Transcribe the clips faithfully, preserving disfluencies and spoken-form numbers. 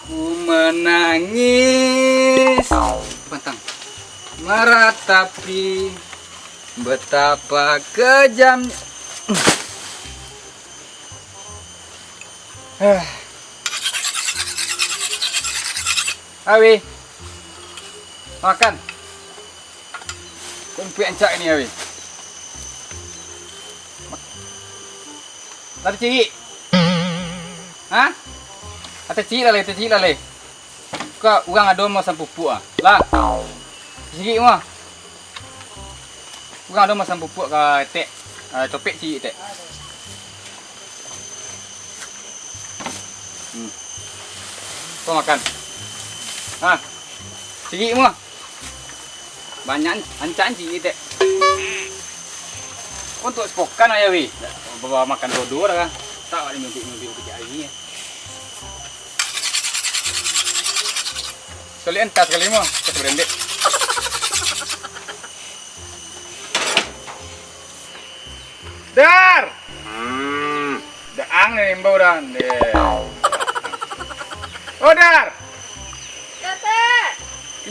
Ku manangis pantang maratapi, betapa kejam. Awi, makan. Kumpuak ancak ni, Awi. Lah tacigik? Ha? Lah tacigik lah lai, tacigik lah lai. Kok urang ado masan pupuk ah. Lah. Tacigik mah. Urang ado masan pupuk ka etek. Ah, copek cigik etek. Hmm. Kau makan. Ha. Cigik mah. Banyak an-, ancak an cigik etek. Untuak sepokan aja, weh. Bawa makan dodo dah. Tak ada mimpi-mimpi picak hari ni. Sekali entas sekali mah, satu berendek. Dar! Daang ni imbau dah. Deh. Oh, Dar! Katek!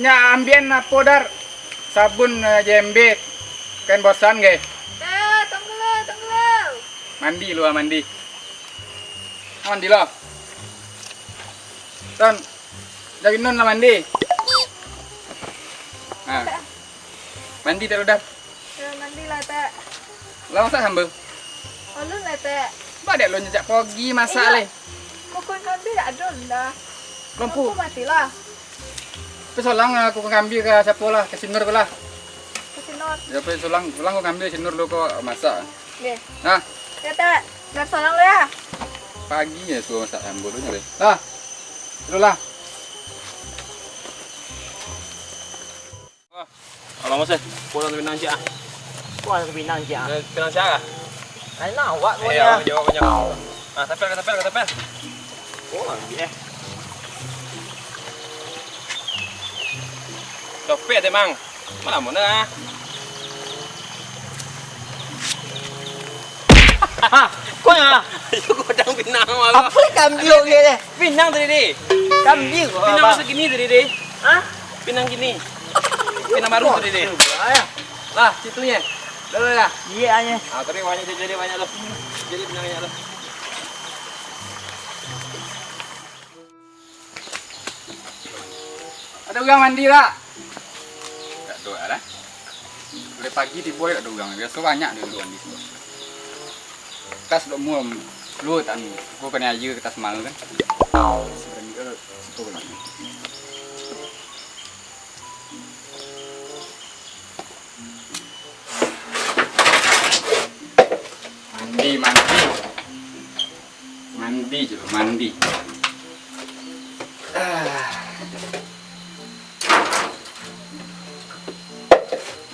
Inyo ambian apo, Dar? Sabun, eh, jembe, kain bosan, ge? Tek, tunggu lu, tunggu lu. Mandi lu, ah, mandi. Mandi lah. Ton, Jaginun lah mandi. Ha. Mandi tak udah. Ya, mandi lah, Tek. Lah masak sambal? Alun lah, Tek. Ba dek lo nyejak pagi masak leh. Kukun kambing tak ada dah. Lampu. Lampu mati lah. Tapi solang, ah, kukun kambing ka siapa lah, ka Sinur lah. Ka Sinur. Ya, apa solang, solang kukun kambing Sinur lu kau masak. Oke. Nah. Ya, Tek. Biar solang lu ya. Pagi ya suruh masak sambal tu deh. Lah. Dulu lah. Wah, alamak, Seh. Pulang tu pinang ciak, ah. Pulang tu pinang ciak, ah. Eh, pinang ciak, ah? Lain awak. Eh, punya. Awak jawab, awak jawab. Ah, tapel, tapel, tapel. Oh, ambil, eh. Copet, emang. Malah mana, ah? Ha, kau ya? Ayo, godang pinang, malah. Apa kambing dia, deh? Pinang tadi, deh. Kambing, pinang masa gini tadi, deh. Hah? Pinang gini. Pinang baru tadi, deh. Lah, situ nya. Dah, dah, dah. Iya, nya. Ah, tadi banyak, jadi banyak tu. Jadi pinang banyak tu. Ada urang mandi tak? Tak ada lah. Dari pagi tibo tak ada urang. Biaso banyak dulu mandi situ. Kertas dok muam. Lu tak ni. Gua kena aja kertas mal kan. Sebenarnya situ kan. Mandi, mandi. Mandi je lo, mandi. Ah.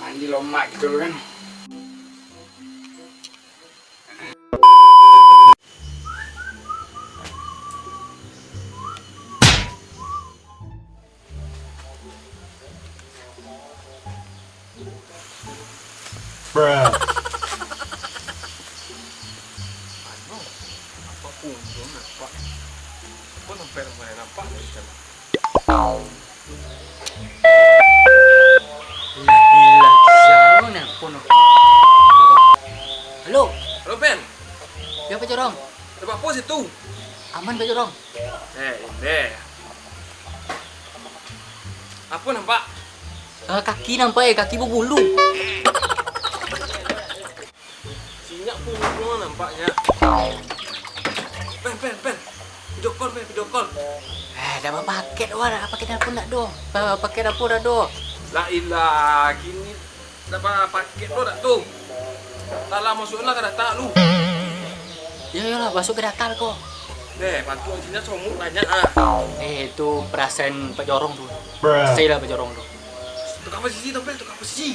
Mandi lomak gitu kan. Bruh. Anu, apa pun belum nampak. Apa nampak, nampak, nampak dari sana. Gila, siapa ni? Apa ni? Halo. Halo, Pen. Ya, Pak Jorong. Ada apa situ? Aman, Pak Jorong. Eh, ini. Apa nampak? Eh, kaki nampak, eh, kaki berbulu. Sinyak pun nampak, Nyak. Pen, Pen, Pen. Video call, Pen, video call. Eh, dah bapaket, wah, dah paket apa ndak doh? Ba-, paket apa dah doh? La ilah, kini dah bapaket doh dak tu? Salah masuk lah ka data lu. Ya, iyalah, masuk ka data ko. Eh, bantuan sini somut banyak ah. Eh, itu perasaan Pak Jorong tu. Saya lah Pak Jorong tu. Tukang posisi tu, Pen, tukang posisi.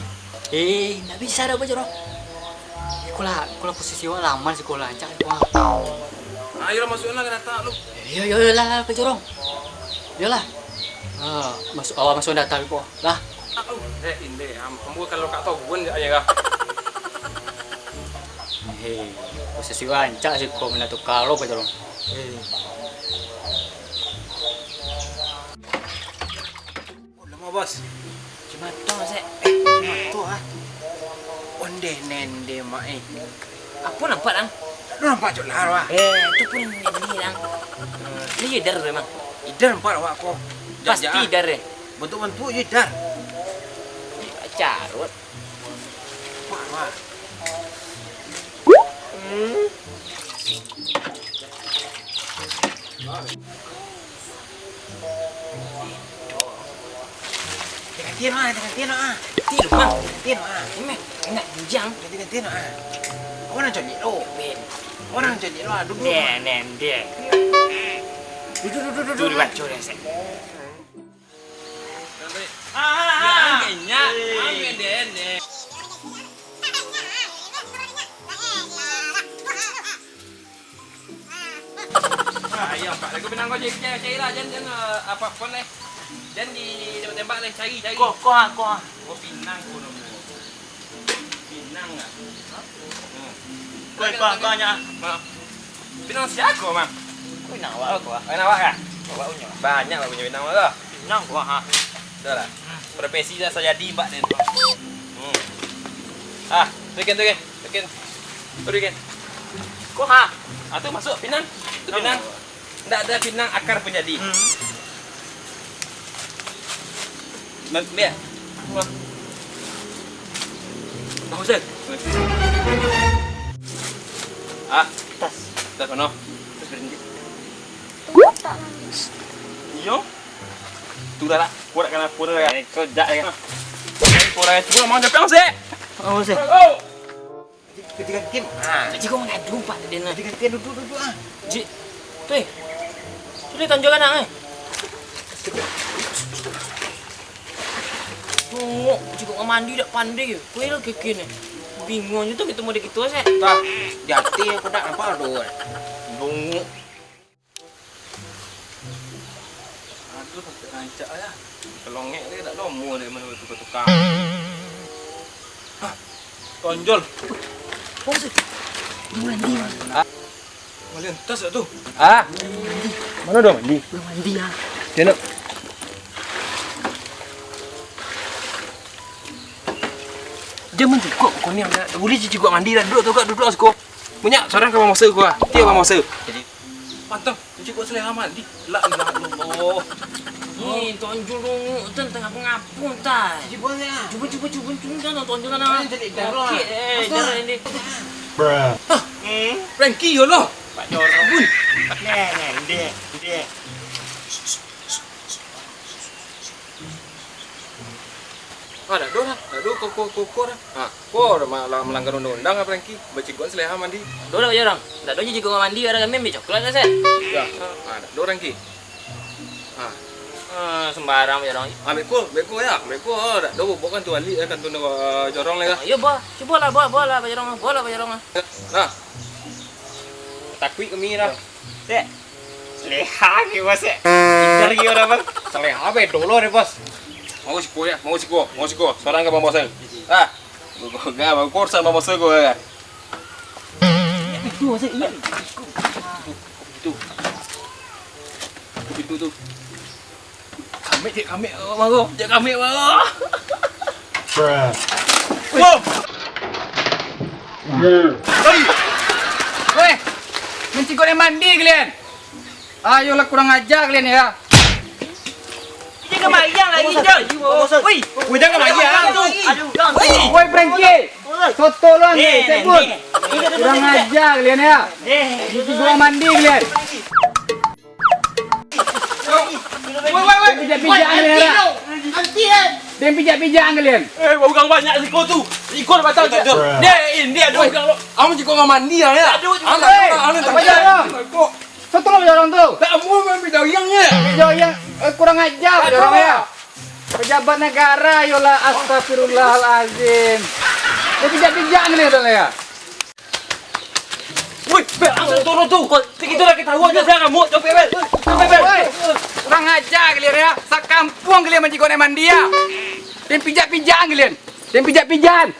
Eh, ndak bisa dah, Pak Jorong. Ko lah, ko lah posisi awak lah aman siko lah, rancak siko. Ah, iyolah, masuaklah ka dalam tu. Iyo, iyo, iyo, lah, lah, ka jorong. Iyolah. Ah, masuak, awak masuak dalam ko lah. Eh, indak, am-, ambo kalau ka tobuan jak aja kah. Hei, posisi awak rancak siko, mana tu kalau ka jorong. Hei. Lamo, Bos. Cimato, Sek. Eh, cimato, ah. Ondeh nende, Mak, eh. Apo nampak, Dang? Lu nampak cok lah, wah. Eh, tu pun nende, Dang. Eh, iyo idar tu emang. Idar nampak awak ko. Pasti idar, eh. Bantuak-bantuak iyo idar. Carut. Nampak, wah. Hmm. Ganti-gantian, Mak, ganti-gantian, Mak. Ti lu, Bang. Ganti-gantian, Mak. Ini mah enak bujang. Ganti-gantian, Mak. Awak nan caliak lo. Ben. Awak nan caliak lo, duduk. Nen, nen, dia. Duduk, duduk, duduk, duduk. Duduk, baco dia, Sek. Ah, ah, ah, ah. Yang kenyang, yang kenyang. Ah, iyo, Pak. Lagu pinang ko cari, cari, cari lah. Jan, jan, eh, apo-apo leh. Jan ditembak-tembak leh. Cari, cari. Ko, ko, ha, ko, ha. Oh, pinang ko namo. Pinang ah. Hah? Hmm. Ko, ko, ko, nya. Pinang sia ko, Mang? Pinang awak ko, ha. Pinang awak kah? Awak punyo. Banyak awak punyo pinang awak ko. Pinang ko, ha. Dah lah. Profesi lah sajadi, Mbak, den. Hmm. Ah, tu kan, tu kan. Tu kan. Tu kan. Ko, ha. Ah, tu masuak pinang. Tu pinang. Ndak ado pinang akar pun jadi. Hmm. Nan, dia. Wah. Bagus, eh? Ah, tas. Tas mano? Tas berhenti. Iyo. Tu dah lah. Kurang kan apo dah, ya? Eh, kau dak, ya? Kurang itu lah, mau datang, sih. Oh, sih. Oh. Ganti-gantian. Ah. Cik, kau mangadu, Pak, tadi nah. Ganti-gantian, duduk, duduk, ah. Cik, tu, eh. Tu dia tonjol anak, eh. Tunggu, cik, kau mandi dak pandai, eh. Kau elok keke ni. Bingung je tu, kita mau dek kita, sih. Tah, di hati aku dak nampak tu, eh. Tunggu. Aduh, rancak lah. Kelongek dia tak lomo dia mana tukar-tukar. Hah, tonjol. Bos, mandi. Ah. Malian tas tak tu? Ah. Mana dah mandi? Belum mandi, ah. Dia nak. Dia mencukup kau ni, nak. Boleh je juga mandi dah. Duduk tu, Kak. Duduk, Asko. Banyak seorang ka mamaso ko ah. Dia mamaso. Jadi, pantang, cubo seleha mandi. La ilaha illallah. Ni, tonjol dulu, tu tengah pengapo, tai. Cubo, cubo, cubo, cubo, tonjol sana. Okey, eh, darah ini. Bruh. Hah? Hmm? Frankie, yo lah. Pak Jorong. Bun. Nah, nah, dia, dia. Ah, dak ado lah. Dak ado ko, ko, ko, ko dah. Ha, ko dah ma-, lah malanggar undang-undang apa, Rangki? Bacigokan saleha mandi. Dak ado dak, Jorong? Dak ado cigokan mandi, urang kami ambiak coklat lah, Sek. Ya. Ha, dak ado, Rangki. Ha. Ah, sembarang, Jorong. Ambiak ko, ambiak ko, ya. Ambiak ko, ha, dak ado, bawa kan tu baliak, ya, kan tu, eh, Jorong lah, ya. Yo, bawa. Cubolah, bawa, bawa lah, Pak Jorong. Bawa lah, Pak Jorong. Nah. Takuik kami lah. Sek. Saleha lagi, Bos, Sek. Pintar lagi urang, Bos. Saleha be dulu deh, Bos. Mau siko ya, mau siko, mau siko. Seorang ka mamaso. Ah, gua, gua, gua, gua urusan mamaso gua ya. Itu, Bos, iya. Itu. Itu tu. Kamik, cek kamik, maro. Cek kamik, maro. Bruh. Wow. Hei. Weh, mancigok nan mandi kalian. Ayolah, kurang ajar kalian ya. Jangan mayang lagi, Jang. Woi. Woi, jangan mayang. Aduh, Jang. Woi, Frankie. Soto lo ni, sebut. Kurang ajar kalian ya. Mancigok nan mandi kalian. Woi, woi, woi. Pijak-pijak ni lah. Den pijak-pijak kalian. Eh, urang banyak siko tu. Iko batang tu. Dia, dia ada urang lo. Amun jiko ngamandi ya. Amun, amun, amun. Apa jalan? Satu lo jalan tu. Tak mau ambil dayang ya. Dayang, eh, kurang ajar orang ya. Pejabat negara, yolah, astagfirullahalazim. Dia pijak-pijak ni, ya. Bel, langsung turun tu. Segitu lah kita uang je, saya ngamuk. Capek, Bel. Capek, Bel. Woi, kurang aja kalian ya. Sakampuang kalian mancigok naik mandi ya. Dan pijak-pijak kalian. Dan pijak-pijakan.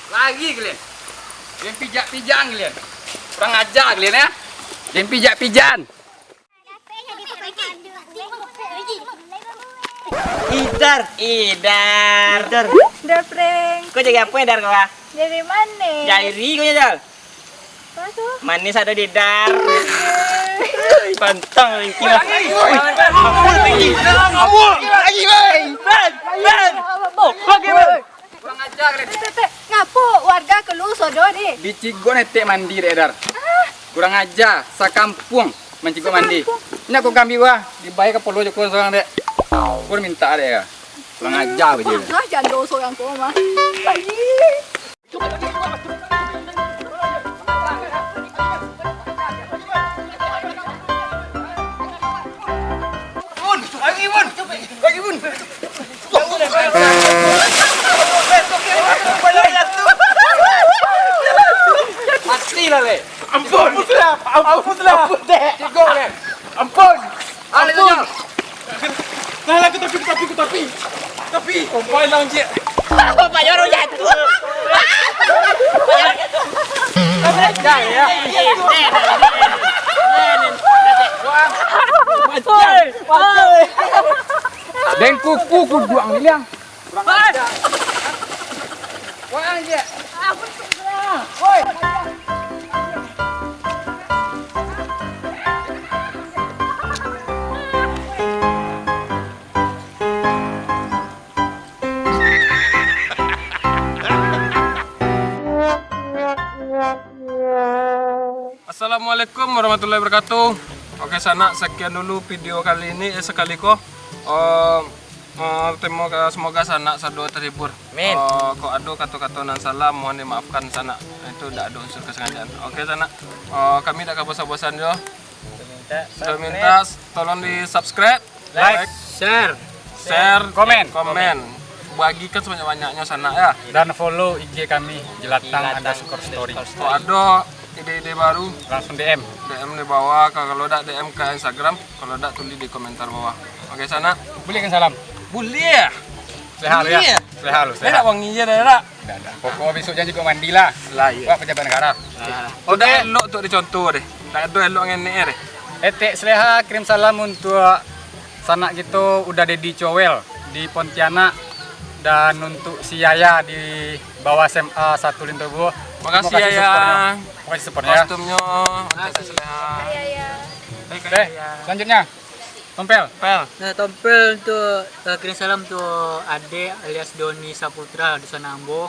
Lagi kalian. Jangan pijak-pijakan kalian. Kurang aja kalian ya. Jangan pijak-pijakan. Idar. Idar. Idar. Idar prank. Kau jadi apa, Idar, kau, ah? Jadi manis. Jadi kau, Idar. Apa tu? Manis ada di Idar. Pantang lagi. Lagi, lagi, lagi. Lagi, lagi. Lagi, lagi. Kurang ajar kalian. Tek, tek, tek. Ngapo warga kaluar sodo ni? Dicigok netek mandi dek Dar. Kurang aja, sakampuang mancigok mandi. Sakampuang. Ndak kok kami wah, dibayar kapalo jo kau sorang dek. Kau minta dek ya. Kurang aja baje. Wah, jando sorang ko mah. Lagi. Bun, lagi, Bun. Lagi, Bun. Mati lah, Le. Ampun. Ampun lah. Ampun lah. Ampun, Dek. Cigok, Le. Ampun. Ah, Le, Ampun. Jangan. Nah, lah, kutapi, kutapi, kutapi. Tapi. Kompai lang, Cik. Bapak Yoro jatuh. Bapak Yoro jatuh. Jangan, ya. Oi, oi. Den kuku kuduang ni, Liang. Kurang ajar. Wah, anjir. Woi. Assalamualaikum warahmatullahi wabarakatuh. Oke, sanak, sekian dulu video kali ini, eh, sakali ko. Eh, eh, terima ka-, semoga sanak sado terhibur. Amin. Eh, kok ado kato-kato nan salah, mohon dimaafkan, sanak. Itu ndak ado unsur kesengajaan. Oke, sanak. Eh, kami ndak ka bosan-bosan jo. Minta Minta tolong di-subscribe, like, share, share, komen, komen. Bagikan sebanyak-banyaknya, sanak, ya. Dan follow I G kami, Jelatang underscore story. Kalau ado ide-ide baru, langsung D M. D M di bawah, kalau dak D M ke Instagram, kalau dak tulis di komentar bawah. Oke, sanak. Buliah kan salam? Buliah. Sehat lu, ya? Buliah. Sehat lu, sehat. Dak wangi je dah, dak? Dak, dak. Pokok besok janji kau mandi lah. Lah, iya. Buat pejabat negara. Lah, lah. Oke. Dak elok tu dicontoh deh. Dak ado elok ngenek deh. Etek Sleha kirim salam untuk sanak kito Uda Dedi Cowel di Pontianak dan untuk si Yaya di bawah S M A satu Lintobuo. Makasih, Yaya. Terima kasih supportnya. Makasih supportnya. Kostumnyo untuk Sleha. Iya, iya. Oke, selanjutnya. Tompel. Pel. Nah, Tompel untuk, eh, kirim salam untuk adek alias Doni Saputra di sana ambo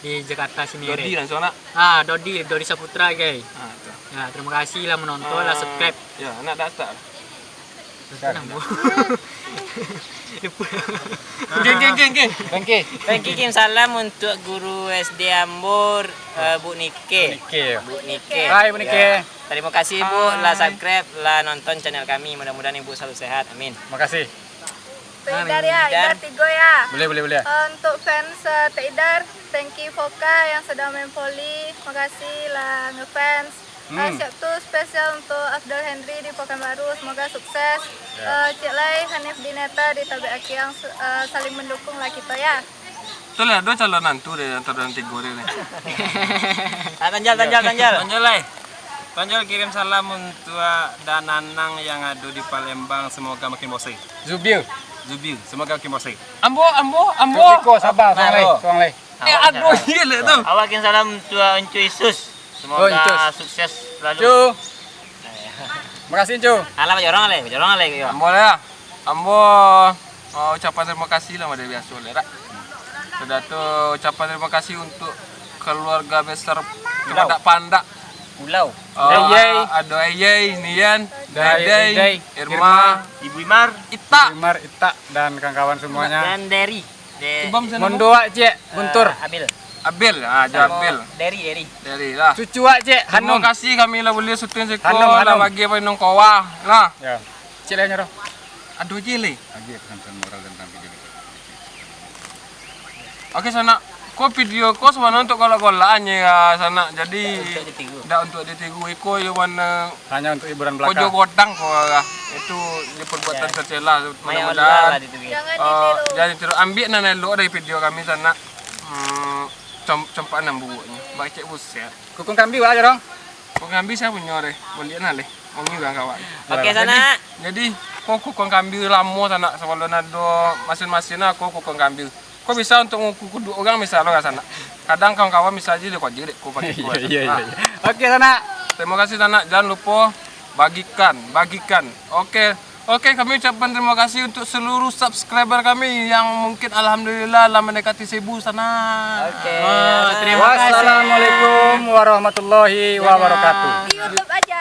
di Jakarta sini. Dodi langsung nak. Ah, Dodi, Dodi Saputra, guys. Ah, tu. Ya, terima kasih lah menonton, lah subscribe. Ya, nak daftar. Nonton ambo. Lupa. Geng, geng, geng, geng. Thank you. Thank you, kirim salam untuk guru S D ambo, eh, Bu Nike. Bu Nike. Bu Nike. Hai, Bu Nike. Ya. Terima kasih, Bu, lah subscribe, lah nonton channel kami. Mudah-mudahan Ibu selalu sehat. Amin. Makasih. Untuk Idar ya, Idar tigo ya. Boleh, boleh, boleh. Eh, untuk fans, eh, Tek Idar, thank you Foka yang sudah main volley. Makasih lah ngefans. Eh, siap tu spesial untuk Afdal Henry di Pekanbaru. Semoga sukses. Ya. Eh, Cik Lai, Hanif Dineta di Tabek Akiang, su-, eh, saling mendukung lah kita ya. Betul lah, dua calon nantu deh, antara orang tiga deh ni. Ah, Tanjal, Tanjal, Tanjal. Tanjal, lai. Tanjal kirim salam untuk Dananang yang ada di Palembang, semoga makin bosai. Zubil. Zubil, semoga makin bosai. Ambo, ambo, ambo. Iko, sabar, sorang lai, sorang lai. Eh, aduh, iya lah tu. Awak kirim salam untuk Encu Isus. Semoga sukses selalu. Encu. Makasih, Encu. Alah, bajorong lai, bajorong lai, yo. Ambo lah. Ambo, eh, ucapan terima kasih lah, model biaso lah, dak? Sudah tu, ucapan terima kasih untuk keluarga besar Pandak-Pandak. Pulau. Eh, Eyei. Ado Eyei, Nian, Dai, Dai, Dai, Irma, Irma, Ibu Imar, Ita. Ibu Imar, Ita, dan kawan-kawan semuanya. Dan Derry. De- Ibam sana, Bang. Mondoak, Cik, Guntur. Eh, Abil. Abel, ah, jo Abel. Derry, Derry. Derry lah. Cucu awak, Cek, Terima Hanung. kasih kami lah buliah syuting siko, Hanung, lah Hanung. bagi apa inong kowa. Nah. Ya. Cek lah, Nyaro. Aduh, je leh. Bagi pesan-pesan moral tentang video ini. Oke, sanak. Ko video ko sebenarnya untuk golak-golak aja ya, sanak. Jadi, Ndak untuk ditiru. ndak untuk ditiru. Iko yo mana Hanya untuk hiburan Kojo belaka. godang ko lah. Itu dia perbuatan Ya. tercela. Mayo Mudah-mudahan lah ditiru. Jangan eh, ditiru. jangan ditiru. Ambil nan elok dari video kami, sanak. Hmm, com- campak nan buruknya. Baik cek buset. Kukuang kambiang awak, Jorong? Kukuang kambiang sia punyo deh. Baliak nah leh. Wangi urang kawan. Oke, Jadi, sanak. jadi, ko kukuang kambiang lamo, sanak, sabalun ado masin-masin lah, ko kukuang kambiang. Ko bisa untuk nguku kuduak urang, bisa lo, sanak. Kadang kawan-kawan bisa aja deh, ko aja deh, ko pakai ko, Iya, iya, iya, sanak. iya. Oke, sanak. Terima kasih, sanak. Jangan lupa bagikan, bagikan. Oke. Oke, kami ucapkan terima kasih untuk seluruh subscriber kami yang mungkin alhamdulillah lah mendekati seribu, sanak. Oke. Wah, terima kasih. Wassalamualaikum warahmatullahi Dadah. wabarakatuh. Di YouTube aja.